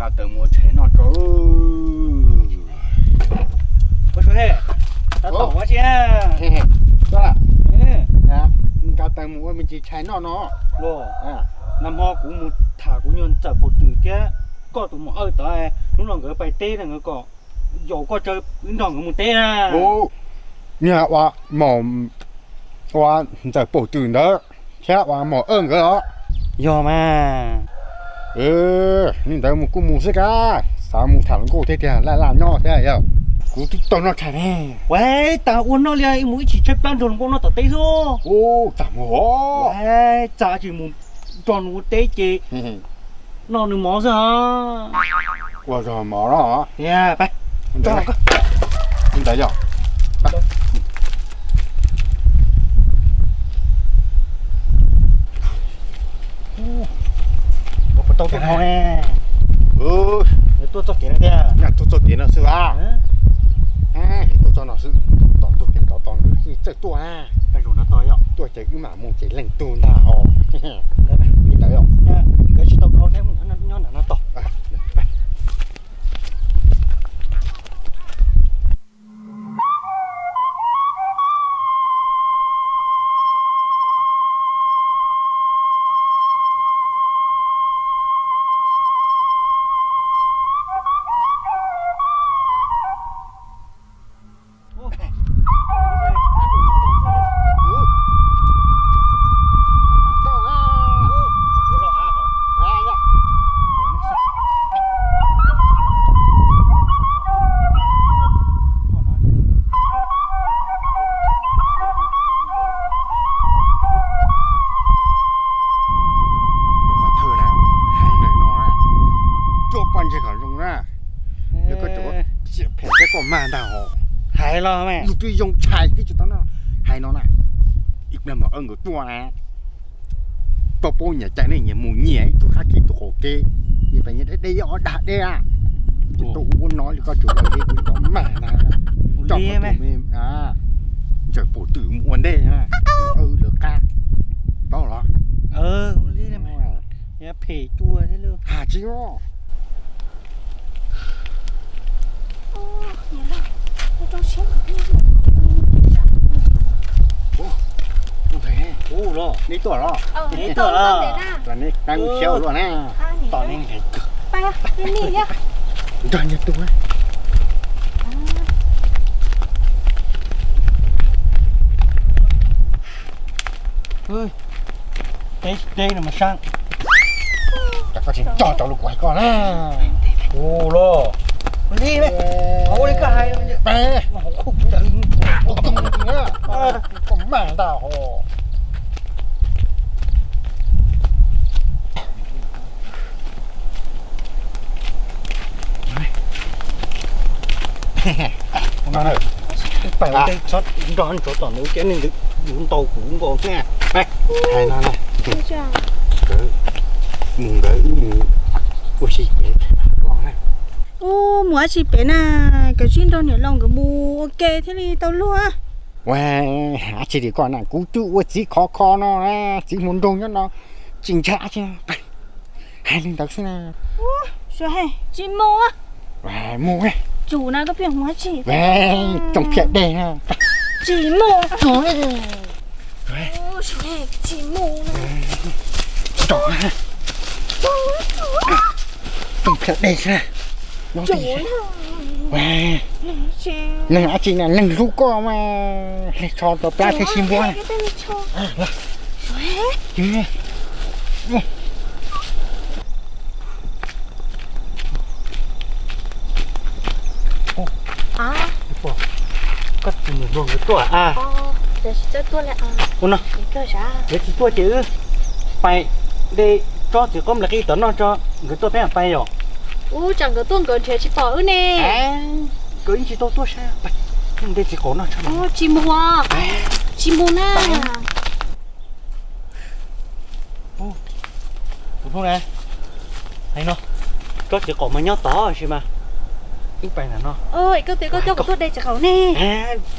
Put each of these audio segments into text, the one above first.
Nqa taws mus ua tshais noj tso. Ua tshais, tab tom ua tshais. Nqa taws mus ua me ntsis tshais noj no. Nag hmo kuv mus tham kuv nyuag ntxawm Paum Twm thiab koj tus muam Awj tod, hnub no nkawd pais teb na, nkawd kom yaum koj tso wb nrog nkawd mus teb na. Niag ua mom, ua ntxawm Paum Twm ntawd thiab ua mom Awj nkawd los? Yog mas. Li ntawd mus kuj mus xwb kab, xav mus tham hluas nkauj thiab tiag, laj laj nyob thiab yog. Kuv twb tau noj tshais ne. Ua tas ua noj li, mus ib chim tshaib plab nrog hluas nkauj noj tom teb xwb. Ua tas mus. Ua tas tsis mus nrog nws ua teb ces noj nws mov xwb os. Ua zog mov no. Tiag, pab. Li ntawd yog. Puas tau tej hmo ne? Tuaj txoj kev no tiag. Tuaj txoj kev no xwb a. Tuaj txoj no xwb. Tom tuaj kev tod tos nkawd txawj tuaj na. Tuaj ces wb mam mus ces leej tug ntag os. Li ntawd yog. Nkawd tsis tau dhau thiab, nyob nram no tos. Thawj na, hais no na, tuaj poj ntseg kom zoo na. Yog koj tseem xiam phem thiab koj mag ntag hos. Hais los mas. Yus twb zoo tshais twb tsis tau noj. Hais no na, ib pliag mam Awj nkawd tuaj na, koj paub nyias cai nej nyias mus nyias ib tug qab kev tus qaum kev, nyias pem nyias deb deb ob dag deb a. Ces tau ua no li koj tseem ua li kuv kom mag na. Coj koj tus me ntxawm Paum Twm mus ua ntej na, Awj lawv qab, paub los? Phem cua thiab lauj. Has tsis os. Neb tuaj los? Neb tuaj los? Neb qab siab luaj na. Tom neb nqhis kawg. Nrog nyias tus. Teb teb no mas sab. Cas koj tsis nco rau lus kuv hais koj na. Ua los li ne, ua li koj hais. Koj mag ntag hos. Pais ua ntej txhob nrog ntsov tom ntawd kiag, nej ntawd yuav ntaus kuv nkaus na. Hais no na, nkawd mus nkawd wb mus ua si pem los na. Ub, mus dab tsi pem na, kawg tsis nrog niam laus nkawd mus ua ke thiaj li tau luag. Ua dab tsi li koj na, kuv twb ua txiv khov kho no na, txiv hluas nraug nyob no, tsis ntshai dab tsi. Hais li ntawd xwb na. Tsis mus. Mus. Tsum na, koj pheej mus dab tsi? Tsoom phiaj dej na. Tsis mus. Tsis mus na. Tsoom phiaj dej xwb na. Neeg dab tsi na, neeg hlub koj mas hle tsho rau plab thiab sib npuab na. Koj tus niam hluas nkawd tuaj a? Ua no, nkawd tsis tuaj ces wb pais de tsob txiv qaub nplas qij tom noj tso, nkawd tuaj peb mam pais yom. Ub, tsam nkawd tuaj nkawd nrhiav tsis pom wb ne. Nkawd yeej tsis tau tuaj sab, de txiv qaub noj tso. Tsis mus, tsis mus na. Tus hlub na, hais no, tsob txiv qaub mas nyob tod sis mas wb pais ntawm no. Koj tias koj coj kuv tuaj de txiv qaub ne.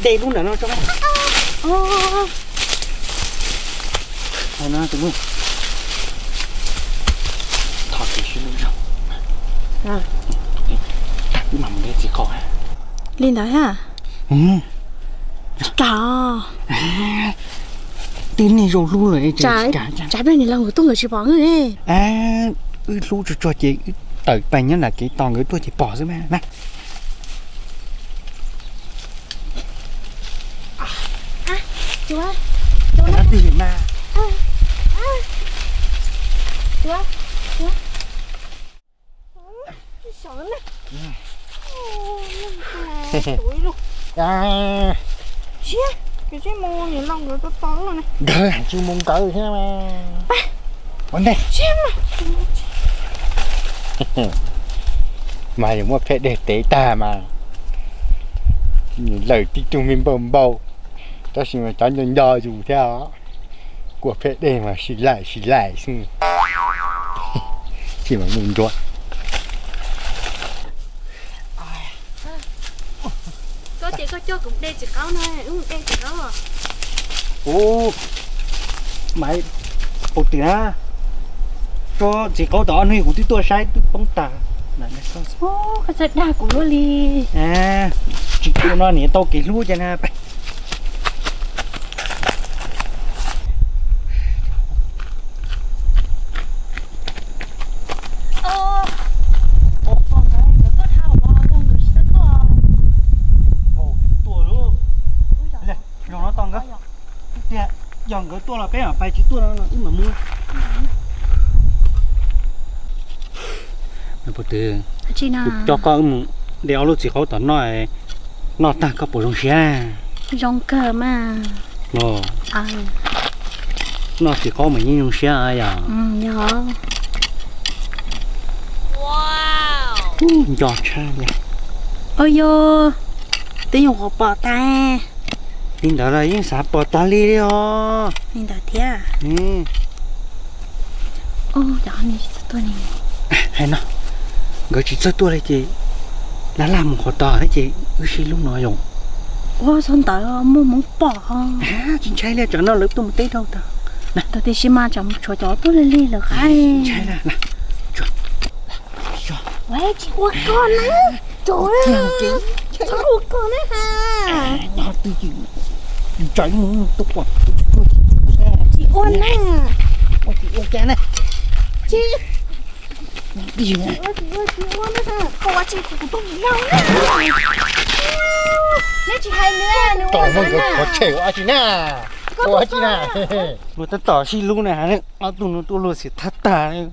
De lub ntawm no tso. Hais no tus hlub, thov kis sib lub zog. Wb mam mus de txiv qaub. Li ntawd ha. Tsis kam. Twb niaj zaus hlub lawm es tsis kam. Tsam pliag niam laus nkawd tuaj nkawd tsis pom wb ne. Wb hlub tsuag tsuag ces wb tawm pais nyob nram kev tos nkawd tuaj ces pom xwb mas na. Twg mas. Siab, ces mus niam laus nkawd tos tos ne. Nkawd tsis mus nkawd thiab mas. Ua ntej. Mas yog muaj phej dej tev tag mas lawm tib tug me npau npau, tab sis mas cov nco nco yus thiab os. Kua phej dej mas sib laim sib laim xwb. Tsis mas mus nruab. Koj ces koj coj kuv de txiv qaub no, wb mus de txiv qaub. Ub, Maiv, puas twm na, tso txiv qaub tom ob hnub kuv twb tuaj saib twb poob tas. Koj txawj dag kuv luaj li. Tsis ua no niam tau kev hlub cas na. Zoo no tos nkawd, tias yog nkawd tuaj los peb mam pais, tsis tuaj no wb mam mus. Puas twm, kuv coj koj wb mus de ob lub txiv qaub tom noj, noj tag koj puas zoo siab? Zoo kawg mas. Noj txiv qaub mas yeej zoo siab yom. Nco tshaj li. Ua yog twb nyuam qhuav pom tag. Li ntawd los yeej xav pom tag li li os. Li ntawd thiab. Hais no, nkawd tsis txawj tuaj li ces laj laj mus qhov tod thiab ces wb sib hlub no yom. Ua txog ntawd muaj hmoov pom. Tsis ntshai li, tsam no lawv tuaj mus teb dhau tag. Tiam sis mas tsam mus tshuav cov tuaj lig lig lawm qab. Tsis ua koj na, tsis ua koj na ha. Tsis ua na. Tsis ua, tsis ua, tsis ua na. Koj ua tsis kuv tus niam laus na. Neb tsis hais nws, nws ua qhov tsheb ua tsis na. Ua tsis na. Luag tab tom sib hlub na, ob tug no tuaj luag xiam thab tag.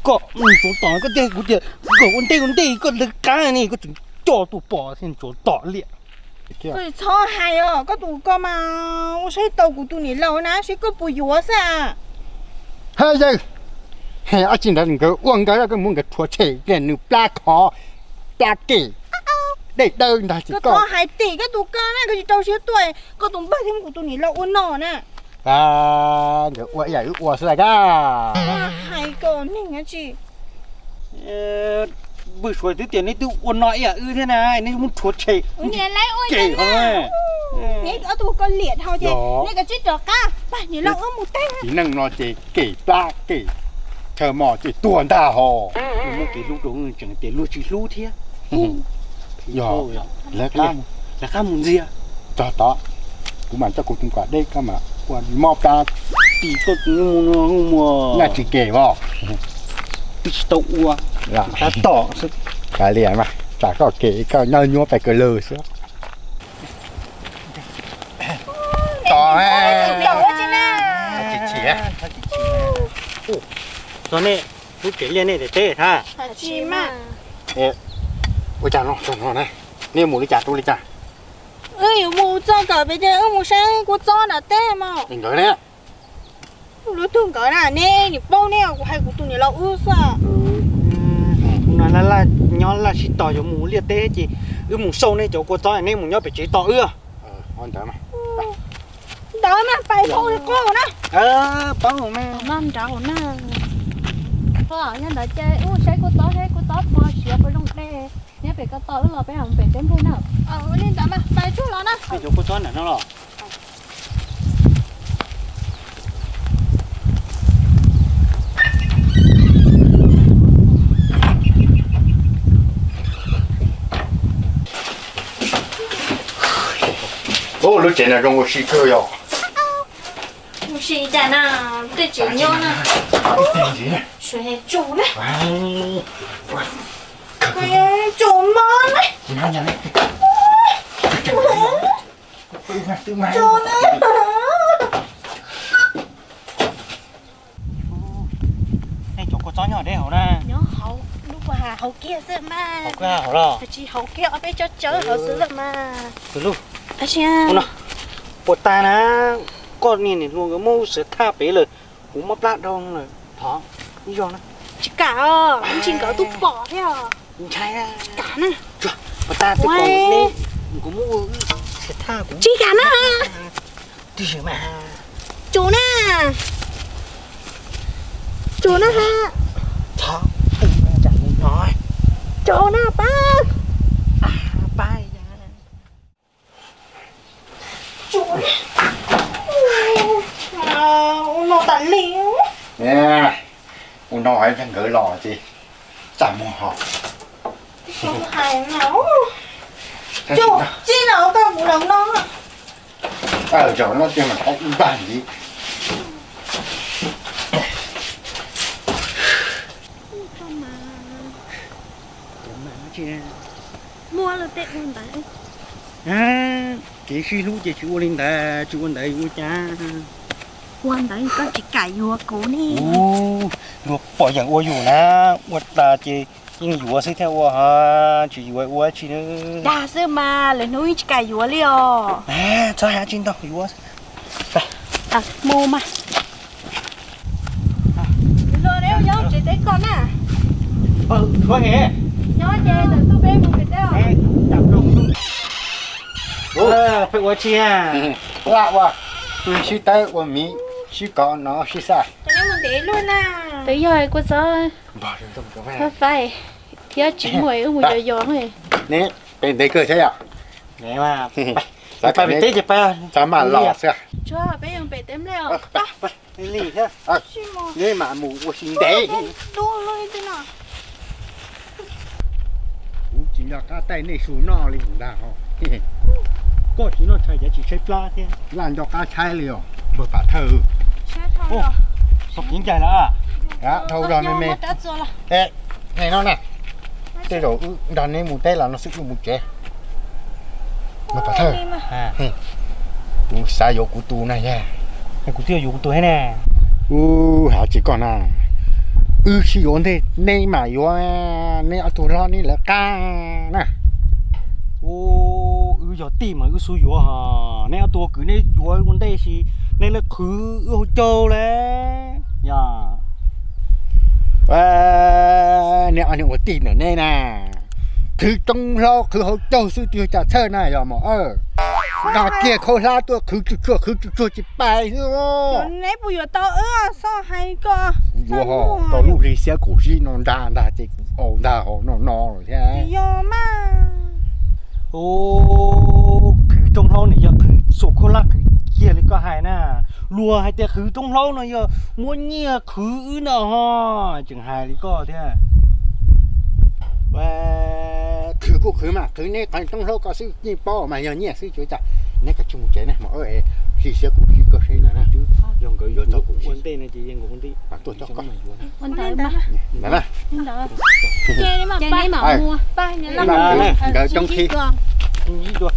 Koj mus tsuav tom koj tiag, kuv tias koj ua ntej ua ntej koj lawv qab ne, koj tseem coj tuaj pom thiab tsuav tom liam. Koj txhob hais os, koj tus ko mas ua saib tau kuv tus niam laus na, saib koj puas yuav xwb. Ha yawg, ob tsi ntawd nkawd ua nkawd, koj muab nkawd rhuav tshem, nws plab khov, plab kem, dej dawb ntag. Koj txhob hais tim koj tus ko na, koj tsis rau siab tuaj, koj tus npawg thiab muab kuv tus niam laus ua no na. Nkawd ua ib yam wb ua xwb las koj. Hais kom neeg tsis Vwj Suav twb tias neb twb ua no ib yam wb thiab na, neb muab rhuav tshem. Neb ob tug ko liam dhau ces neb kav tsij rov qab, pab niam laus wb mus teb. Txiv neej no ces kem plab kem chaw mos ces tuag ntag hos. Muaj kev hlub rau tseem tias luag tsis hlub thiab. Lawv qab mus ntxias. Txog tod, kuv mam coj kuv tus kom deb, koj mam ua mob plab. Tim koj tus mus no mus. Naj tsis kem os. Twb tsis tau ua, tab tom xwb. Kav liam mas, tsam koj kem koj nyob nyuaj pes kawg lawm xwb. Tom, tsis chim, txog nej lub tsev liaj nej teb teb thab. Ua cas no, neb mus li cas rau li cas? Wb yuav mus txog kawm pem ces wb mus saib kua txob nram teb mog. Nkawd ne? Lub tug nkawd na, neb nim paub neb, kuv hais kuv tus niam laus wb xwb. Kuv no laj laj nyob laj sib tos yuav mus liaj teb ces wb mus xauj nej cov kua txob, neb mus nyob pem tsev tos wb. Ntawd mas pais phau li qo na. Paub mas nrad na. Nyob ntawd ces wb saib kua txob, saib kua txob pog siav puas zoo dej. Nyob pem ko tos wb los peb mam pem teb nplej na. Li ntawd mas pais tsuag los na. Cov kua txob ntawm no los. Ces no zoo ua si kawg yog. Ua si cas na, tej tseem nyob na. Sua tsuj na. Tsuj mob na. Tsuj na. Nej cov kua txob nyob deb hauv na. Nyob hauv, lub kua hav hauv kiag xwb mas. Hauv kiag hauv los? Tsis hauv kiag, ob peb tsob tsawb hauv xwb lawm mas. Tab sis puas tas na, koj niag niam hluas nkawd muab wb siav thaj pem lawm, kuv mob plab dhau lawm, thov ib zaug na. Tsis kam os, ntshai nkawd twb pom thiab os. Ntshai na. Tsis kam na. Puas tas twb pom ne, kuv muab wb siav thaj kuv. Tsis kam na. Tib si mas. Tsuj na. Tsuj na ha. Tsuj na pab. Pab. Tsuj na. Ua no tas li. Ua no hais nkawd los ces txaj muag ho. Hais no. Tsuj, tsis los koj kuv los no. Zaum no ces mas tau ib npag ntxiv. Muaj lawm tej ua ntawd. Kev sib hlub ces tsis ua li ntawd, tsis ua ntawd yuav ua cas? Ua ntawd koj tsis kam yuav kuv ne. Luag pom yeem ua yus na, ua tas ces yeej yuav xwb thiaj ua ho, tsis yuav ua tsi na. Dag xwb mas, lwm hnub yeej tsis kam yuav li os. Txhob hais tsis ntau, yuav. Mus mas. Luag neb nyob tsev teb koj na. Nyob ces tus peb mus pem teb os. Peb ua tsi? Laj ua, sib tawb ua miv, sib kov no sib xaj. Twb yog kua txob faib thiab tsis muaj wb mus yos yos. Neb pem ntev kawg thiab yom? Pais pem teb ces pais, txhob maj los xwb. Peb yuav pem teb nplej os. Li thiab. Neb mam mus ua si ntev. Kuv tsis nco qab taij nej su noj li ntag ho. Koj tsis noj tshais ces tsis tshaib plab thiab. Laj nco qab tshaib li os npawg Pam Thawj. Tau kev ncaig lawm. Dhau zog me me. Hais no na, tej zaum wb nrog neb mus teb los no xwb wb mus tsev. Npawg Pam Thawj, kuv xav yuav kuv tus na yog. Kuv twb yuav kuv tus thiab ne. Ub, hais tsis koj na, wb sib yuav ua ntej neb mam yuav neb ob tug hlob neb lawv qab na. Ub, wb yog tij mas wb xub yuav hos, neb ob tug kwv neb yuav ua ntej sis neb lawv qhwv wb hauv caug lawm. Yog neb ob niag ua tij ntawm neb na, qhwv roob hlaub qhwv hauv caug xwb twb yog cam txhawj na yog mos. Nqa kiag khaub hlab tuaj qhwv tsuag tsuag qhwv tsuag tsuag tsis pais xwb. Neb puas yuav tau wb xoj hais koj? Yuav ho, tau lub hli xiab kaum tsib no nrag ntag ces kuv au ntag ho no no lawm thiab. Yog mas. Qhwv roob hlaub nws yog qhwv xuas khaub hlab qhwv kiag li koj hais na. Luag hais tias qhwv roob hlaub no yog muab nyiaj qhwv wb no ho, tseem hais li koj thiab. Qhwv kuj qhwv mas qhwv neb qhov roob hlaub ko xwb yeej paub mas yog nyiaj xwb tsuav cas. Neb kav tsij mus tsev na mos, hli xiab kuv sib koj seb na. Yog nkawd yuav txog kuv ua ntej no ces nkawd ua ntej. Nkawd coob khib. Koj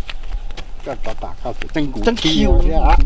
rov tas koj tseem tseeb kuv khib thiab.